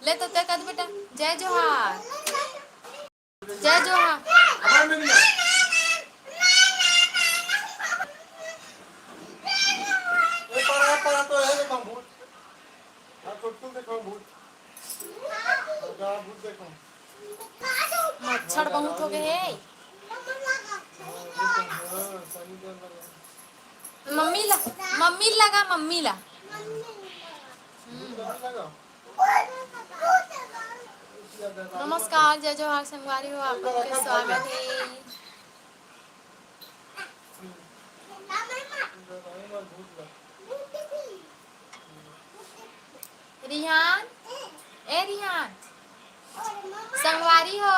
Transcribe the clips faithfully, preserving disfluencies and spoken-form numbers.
जय तो ते कद बेटा, जय जोहार। जय जोहार। ए, परा, परा तो है, देखो भूत। हाँ, छोटकू देखो भूत। हाँ, जा, भूत देखो। मच्छर बहुत हो गए हे। हाँ, भूत है, हाँ, सही कर लगा। मम्मी ला, मम्मी लगा, मम्मी ला। हम्म। नमस्कार, जय जोहार संगवारी हो, आप लोग के स्वागत है। रिहान, ए रिहान, संगवारी हो,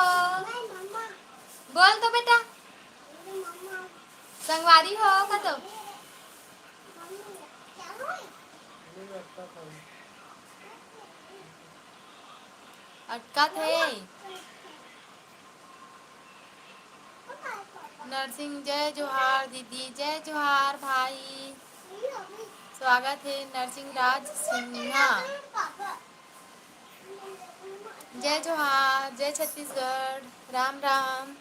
बोल तो बेटा, संगवारी हो का तो। अटकत हे। नरसिंह, जय जोहार दीदी, जय जोहार भाई। स्वागत हे नरसिंह राज सिन्हा। जय जोहार, जय छत्तीसगढ़, राम राम।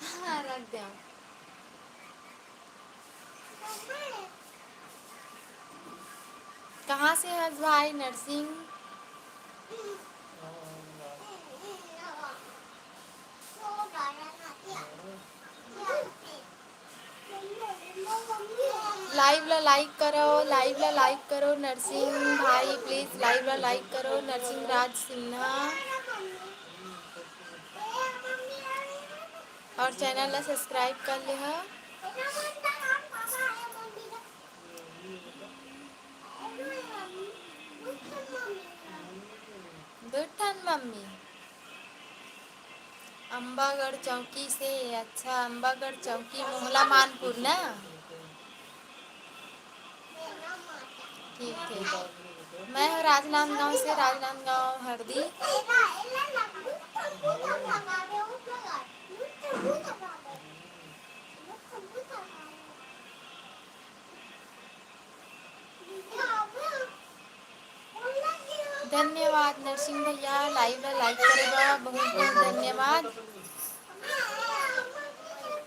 हाँ, रख दे। कहाँ से हस भाई नरसिंह? Live ला like करो, live ला like करो नरसिंह भाई, please live ला like करो नरसिंह राज सिन्हा। और channel ला subscribe कर ले हा। दो ठन मम्मी। अम्बागढ़ चौकी से, अच्छा, अम्बागढ़ चौकी, मोहला मानपुर ना? ठीक है। मैं हूँ राजनांदगांव से, राजनांदगांव हरदी। धन्यवाद नरसिंह भैया, live ला like करे बर बहुत बहुत धन्यवाद।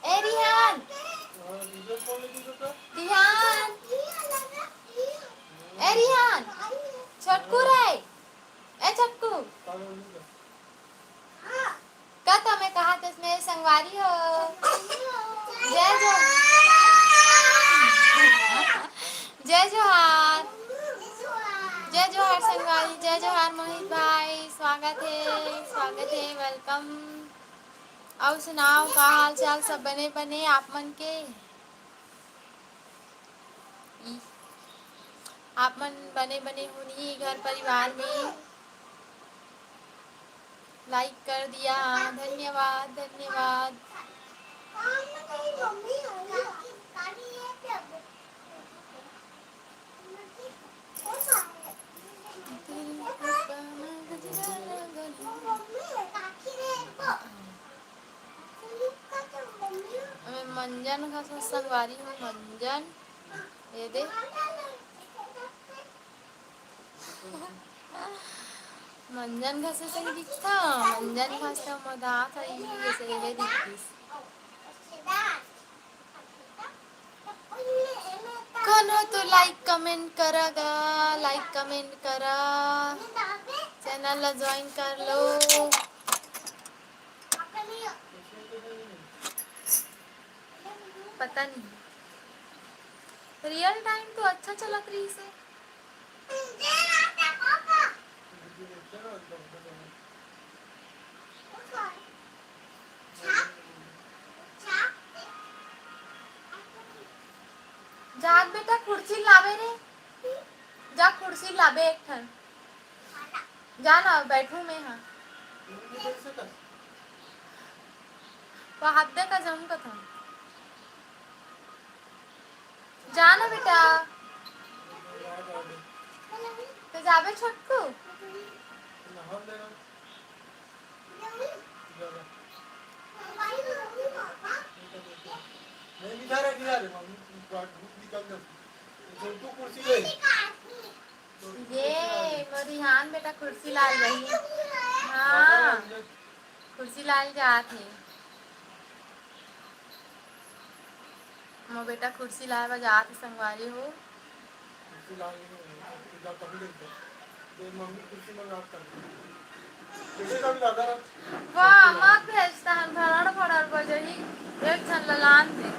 ए रिहान, रिहान, ए रिहान, छोटकू रे, ए छोटकू। का तो मैं कहा तो इसमें संगवारी हो। जय जो-, जय जोहार। जय जोहार संगवारी, जय जोहार मोहित भाई, स्वागत है, स्वागत है, welcome। अउ सुनाओ, का हाल चाल, सब बने बने आप मन के? ई, आप मन बने बने होनी घर परिवार में? Like कर दिया, धन्यवाद, धन्यवाद। अबे मंजन का संगवारी हो, मंजन, ये दे। मंजन घसे सही दिखता, मंजन घसे मजा आता है, ये जैसे ये दिखतीस। कौन हो तो like comment करा गा, like comment करा, channel ला join कर लो। पता नहीं, real time तो अच्छा चलत रही से। जा बेटा, कुर्सी लावे रे, जा कुर्सी लावे एक ठन। जा ना, बैठू मैं हा। तो हाथ दे का जाऊं कथा। जा ना बेटा। तो जाबे छोटकू। नहीं, इधर है, इधर है, मम्मी, ये मोर रिहान बेटा कुर्सी लाय ल जाही। हाँ, कुर्सी लाय ल जात हे। मोर बेटा कुर्सी लाय बर जात हे संगवारी हो। वाह, मत भेजता हन, भड़ड़ भड़ड़ बजही, एक झन ल लान दे।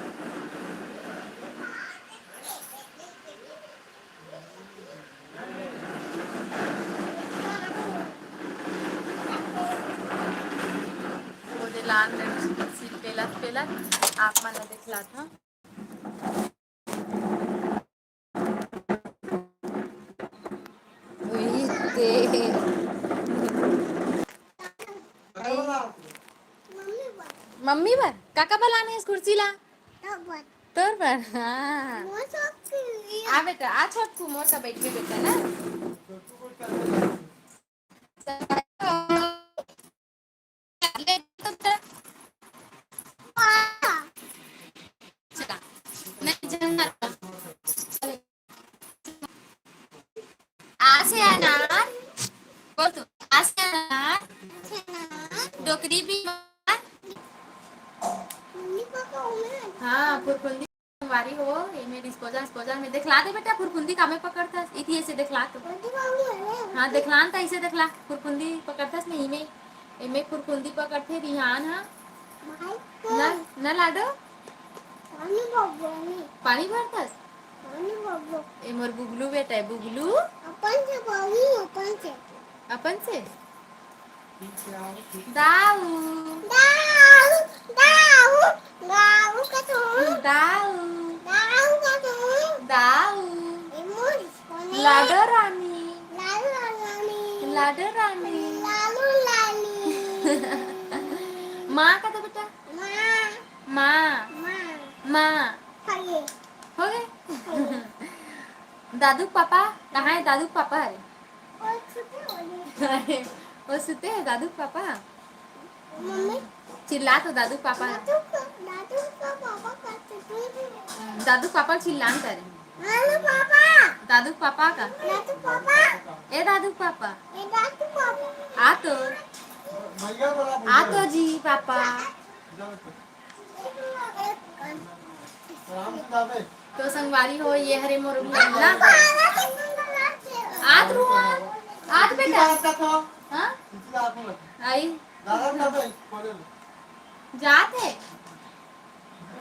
ओदे लान दे, सीट पेलत पेलत आप मन ल देखलात हन। उही ते। मम्मी बर? काका बर लाने हस कुर्सी ला? तोर बर? हाँ। आ बेटा, आ छोटकू, मोर का बैठ के बेटा ना। आसे अनार, बोल तू, आसे अनार, डोकरी बीमार। हाँ, फुरफुंदी संगवारी हो, एमे disposal, disposal में देखला दे बेटा, फुरफुंदी कामे पकड़थस, इति ऐसे देखला तो। हाँ, देखला न त ऐसे देखला, फुरफुंदी पकड़थस नहीं में, एमे फुरफुंदी पकड़थे रिहान हा। ना, ना लाडो? पानी भरथस? ए मोर बुगलू बेटा है, बुगलू। अपन से बोली, अपन से। अपन से? दाऊ। दाऊ, दाऊ, दाऊ का तू। दाऊ। दाऊ का तू। दाऊ। ए मोर कोने। लाडो रानी। लाडो रानी। लाडो रानी। लालू लाली। माँ का तो बेटा। माँ। माँ। माँ। माँ। हो गए? दादू पापा कहाँ है? दादू पापा है। वो सुते हैं दादू पापा। चिल्ला तो दादू पापा। दादू पापा चिल्लान करे। दादू पापा। दादू पापा का। दादू पापा। ए दादू पापा। ए दादू पापा। आ तो। आ तो जी पापा। तो संगवारी हो, ये हरे मोर लल्ला। आत रुआ, आत बेटा। हाँ? आई। जात है।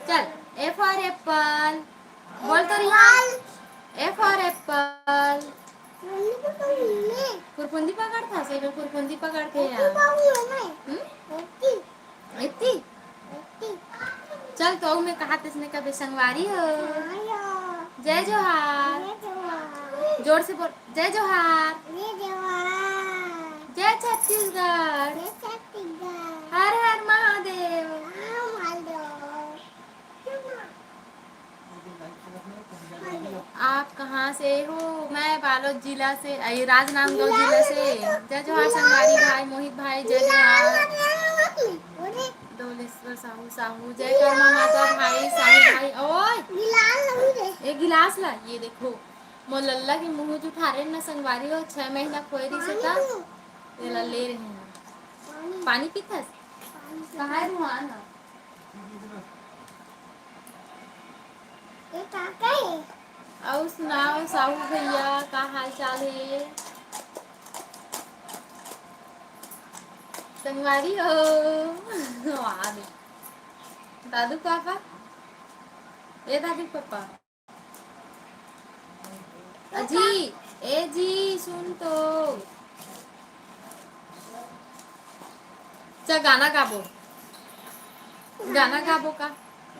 चल, A for apple। बोल तो रिहान। A for apple। फुरफुंदी पकड़थस, एमे फुरफुंदी पकड़थे यार। हम्म? इतनी? चल तो मैं कहा तेसने कबे संगवारी हो। जय जोहार। जोर से बोल, जय जोहार। जय छत्तीसगढ़। हर हर महादेव। आप कहाँ से हो? मैं बालोद जिला से, अरे, राजनांदगांव जिला से। जय जोहार संगवारी भाई, मोहित भाई, जय जोहार। डोलेश्वर साहू, साहू, जय कर्मा माता भाई, साहू भाई। ओए, ये गिलास ला, ये देखो, मोर लल्ला के मुँह जुठारे न संगवारी हो, छह महीना खोए रहिसे त, एला ले रहे हैं। पानी पीथस? कहाँ है रुआन? ये का का है? अउ सुनाओ साहू भैया, का हाल चाल है? संगवारी हो। वाह बे। दादू पापा, ए दादू पापा। अजी, ए जी, सुन तो। चल गाना गाबो। गाना गाबो का?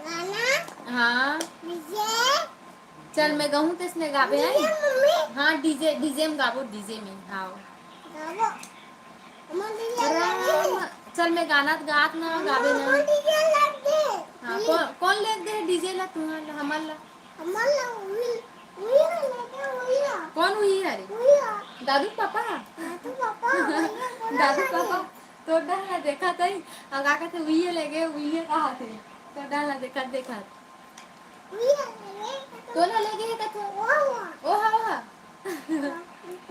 गाना? हाँ। डीजे? चल मैं गाहूँ तेसने गाबे है। DJ mummy? हाँ, डीजे, डीजे में गाबो, डीजे में। हाँ। गाबो। हमर डीजे लग गए। राम, चल मैं गाना गात ना गाबे ना। हमर डीजे लग गए। हाँ, कौन, कौन ले दे डीजे ला तुम्हार ला, हमर ला? हमर ला उही, उही ला लेके उही ला। कौन उही हरे? उही ला। दादू पापा? दादू पापा, भैया बोला दादू था पापा, कि तोर डाल ला देखा तई, अउ का कहते उही ले गए, उही कहा थे। तोर डाल ला देखा, देखा। तोला लेगे हे कथे। ओहा, ओहा।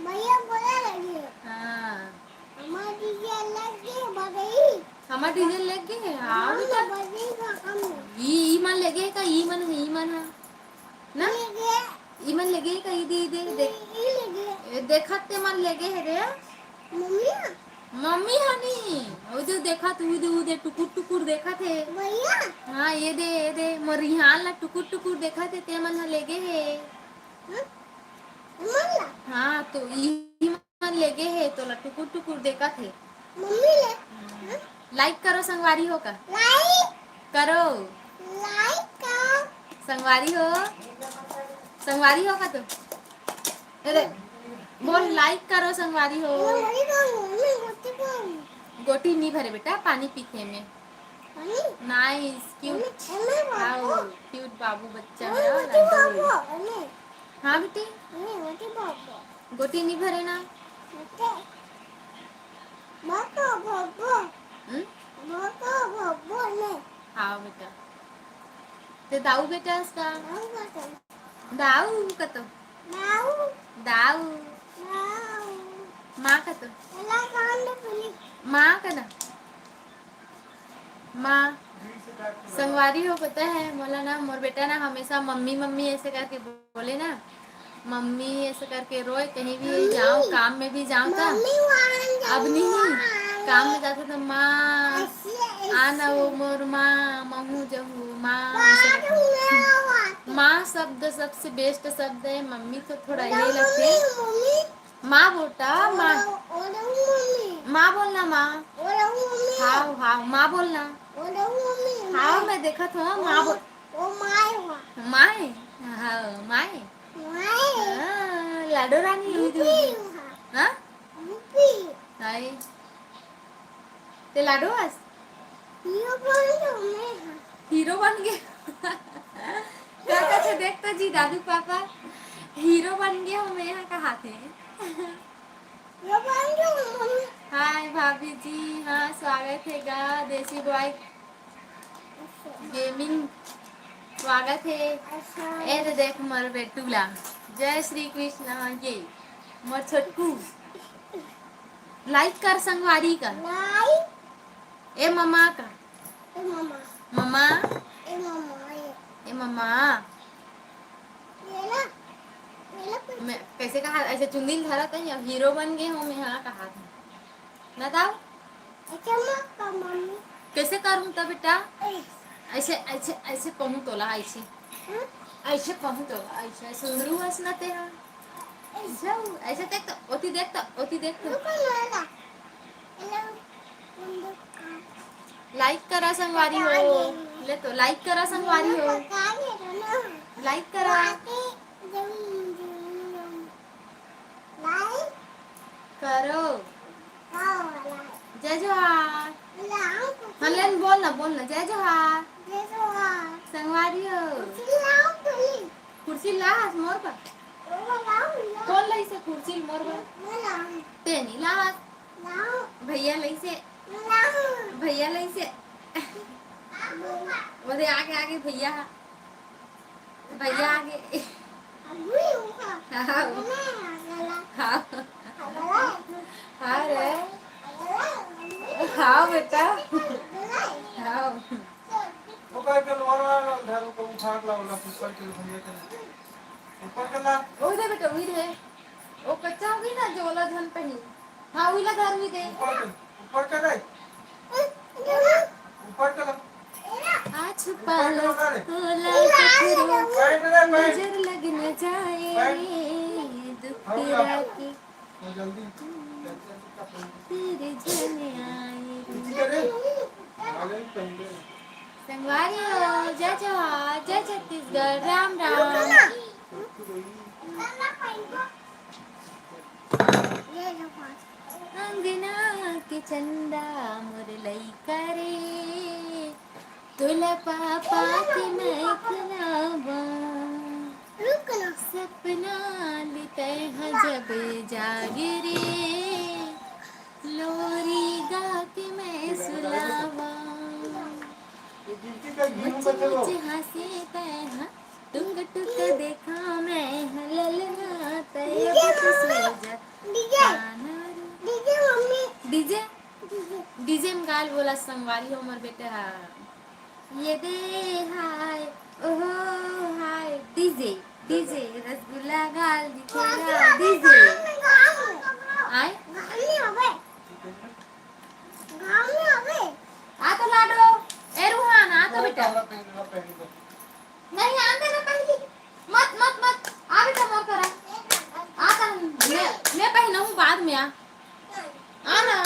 भैया बोला लगे। हाँ। हमार डीजे लग गए बगई। हमार डीजे लग गए हे, हाँ बेटा। बगई का कम है। ई, ई मन लेगे हे का? ई मन हे, ई मन हे। ना? लेगे। ई मन लेगे हे का? ई दे, ई दे, देख। ई लेगे। ए, देखत ते मन लेगे हे रे। मम्मी? मम्मी हनी, ओ जो देखत, उ दे, उ दे, टुकुर टुकुर देखत हे। भैया? हाँ, ये दे, ये दे, मोर रिहान ला टुकुर टुकुर देखत हे, ते मन ह लेगे हे। हाँ? मन ला? हाँ, तो ई मन लेगे हे, तोला टुकुर टुकुर देखत हे। मम्मी ले? हाँ? Like करो संगवारी हो का? Like? करो। Like करो। संगवारी हो? संगवारी हो का तो? अरे, बोल, like करो संगवारी हो। मैं गोटी खाऊं, मैं गोटी खाऊं। गोटी नी भरे बेटा, पानी पीथे में। पानी? Nice, cute। मैं, मैं बाबू। Wow, cute बाबू बच्चा मैं है, गोटी लाडो। बाबू, मैं। हाँ बेटी। मैं गोटी बाबू। गोटी नी भरे ना। गोटी। बाबू, बाबू। हम्म? बाबू, बाबू, मैं। हाँ बेटा। ते दाऊ बेटा इसका। दाऊ बेटा। दाऊ कतो? दाऊ। दाऊ। दाऊ। माँ कतो? एला कान ले पुली। माँ कना? माँ। संगवारी हो, पता है, मोला ना, मोर बेटा ना हमेशा मम्मी, मम्मी ऐसे करके बोले ना, मम्मी ऐसे करके रोए, कहीं भी मम्मी। जाओ, काम में भी जाओ तो। मम्मी वहाँ जाओ, अब नहीं, वहाँ। काम में जाते तो माँ, ऐसे, ऐसे। आना वो मोर माँ, महू जहू, माँ, वहाँ ऐसे करके। तो मैं वहाँ। माँ शब्द सबसे best शब्द है, मम्मी तो थोड़ा ये ना, लगते हैं। Mummy, mummy. माँ बोलता, माँ। ओरा, ओरा मम्मी। माँ बोलना, माँ। ओरा मम्मी। हाव, हाव, माँ बोलना। ओरा मम्मी, हाव, माँ। मैं देखत हूँ, माँ बोल। ओ माय हुआ। माय? हाव, माय। माय। हाँ, लाडो रानी हुई तू। यूपी हुआ। हाँ? यूपी। हाय। ते लाडो हस? हीरो बन गए हो मैं, हाँ। हीरो बन गए। का कथे देख तो जी, दादू पापा, हीरो बन गए हो मैं, हाँ, कहाथे। हीरो बन गए हो मम्मी। हाय भाभी जी, हाँ, स्वागत है गा, देसी बॉय गेमिंग, स्वागत है। अच्छा। ए दे देख मोर बेटू ला, जय श्री कृष्ण, ये मोर छोटकू। Like कर संगवारी का। Like। ए ममा का। ए ममा। ममा। ए ममा, ए। ए ममा। ये ला, ये ला कुछ। मैं कैसे कहा, ऐसे चुंदी धरा था, या हीरो बन गए हो मैं, हाँ, कहा था। ना दाऊ? अच्छा, मम्मा, मम्मी। कैसे करूँ तब बेटा? ऐसे। ऐसे, ऐसे, ऐसे कहूँ तोला, ऐसे। हम्म? ऐसे कहूँ तोला, ऐसे। सुंदरू हस ना ते, हाँ। ऐसे। जाऊ, ऐसे देख तो, ओती देख तो, ओती देख तो। रुको ना, ला। Like करा संगवारी हो। ले तो like करा संगवारी हो। Like करा। करो। जय जोहार। हाँ, लेन बोल ना, बोल ना, जय जोहार। संगवारी हो। कुर्सी लास मोर बर। कोन लइसे कुर्सी मोर बर? तेनी लास। भैया लइसे। भैया लइसे। ओदे आगे, आगे भैया हा। भैया आगे। हाँ। हाँ। हाँ रे। हाँ बेटा। हाँ। ओकर के लोअर वाला धर, ओकर उठा के लाओ, ला ऊपर के भैया के। ऊपर के ला। ओई दे बेटा, ओई दे। ओ कच्चा हो गई ना, जो वाला धन पहनी। हाँ, उइला धर, उई दे। ऊपर के, ऊपर के रे। ऊपर के ला। आज ऊपर के ला रे। पालक होला ककरो पैंट रे, पैंट। नजर लग न जाए, पैंट। दुख हाँ, के ला। राखी। हाँ, जल्दी। तेरे जने आए। इसी करे। आ गई पहले। संगवारी हो, जय जोहार, जय छत्तीसगढ़, राम राम। अंगना के चंदा मोर लइका रे, तोला पापा के मैं खिलावा। रुक ना। सपना ले तैं ह जब जागे रे, लोरी गा के मैं सुलावा। ऊंच ऊंच हाँसे तैं ह टुक टुक देखा मैं ह ललना, तय बत सूरज DJ. DJ mummy. DJ. DJ. DJ में गाल बोला संगवारी हो मोर बेटा। ये दे हाय, ओहो हाय, डीजे। डीजे रसगुल्ला गाल दिखेला, डीजे। आय। आ तो लाडो, ए रूहान, आ तो बेटा। नहीं, आन दे ना पहली। मत, मत, मत। आ बेटा, मोर करा। आ तो मैं, मैं पहनहूँ बाद में, आ। आ ना।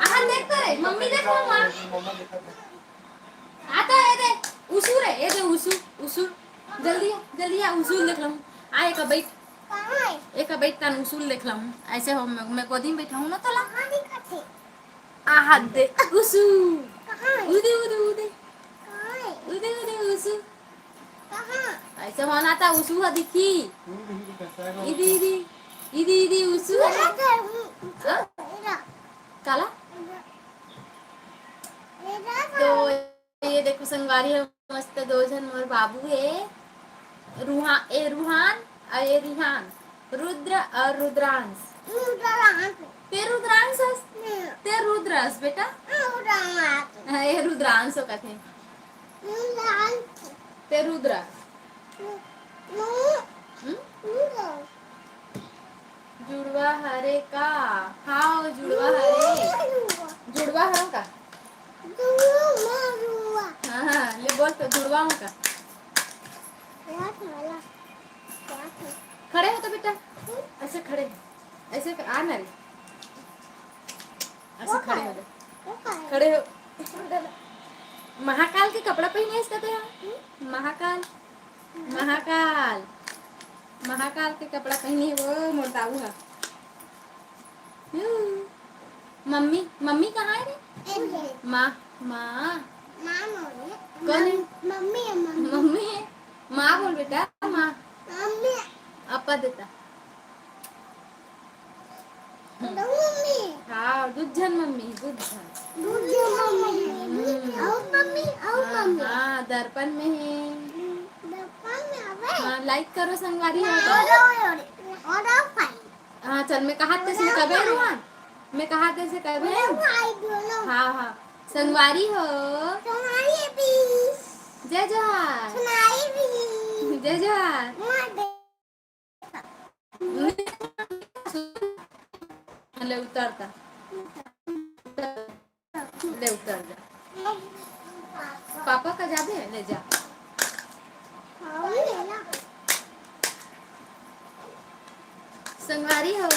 आहा, देख तो रे, मम्मी देख लो वहाँ। आ तो ए दे, उसू रे, ए दे उसू, उसू। जल्दी आ, जल्दी आ, उसू देख लो। आ, एक बैठ। एक बैठ तन उसू देख लो। ऐसे हो, मैं, मैं गोदी में बैठा हूँ ना तोला। आहा दे, उसू। उदे, उदे, उदे। उदे, उदे, उसू। ऐसे होना था, उसू ह दिखी। इदी, इदी। इदी, इदी, उसू ह। हाँ? काला? तो ये देखो संगवारी है, मस्त दो झन मोर बाबू है। रूहा-, ए रूहान और ए रिहान। रुद्र और रुद्रांश। रुद्रांश। ते रुद्रांश हस? नहीं। ते रुद्र हस बेटा? रुद्रांश। हाँ, ये रुद्रांश हो कथे। रुद्रांश। ते रुद्र। नहीं। हम्म? रुद्रांश। जुड़वा हरे का? हाव, जुड़वा हरे। जुड़वा हरे का? हाँ, हाँ, ले बोल तो, जुड़वा हूँ का? खड़े हो तो बेटा, ऐसे खड़े, ऐसे क-, आ ना रे, ऐसे खड़े हो जा, खड़े हो। महाकाल के कपड़ा पहने इसका तो यहाँ, महाकाल, महाकाल, महाकाल के कपड़ा पहने वो मोर दाऊ हा। हम्म। मम्मी, मम्मी कहाँ है रे? माँ, माँ। माँ बोले। कौन है? मम्मी है, मम्मी। मम्मी है। माँ बोल बेटा, माँ। मम्मी। अपा देता। दो मम्मी। हाँ, दू झन मम्मी, दू झन। दू झन मम्मी। हम्म। और मम्मी, और हाँ, मम्मी। हाँ, दर्पण में है। दर्पण में आवे। हाँ, like करो संगवारी हो तो। और, और, और, और, और, हाँ, चल, मैं कहा तेसे कबे रुआन? मैं कहा तेसे कबे? हाँ, हाँ। संगवारी हो। संगवारी भी। जय जोहार। संगवारी भी। जय जोहार। ले उतरता। ले उतर जा। पापा का जाबे? ले जा। संगवारी हो,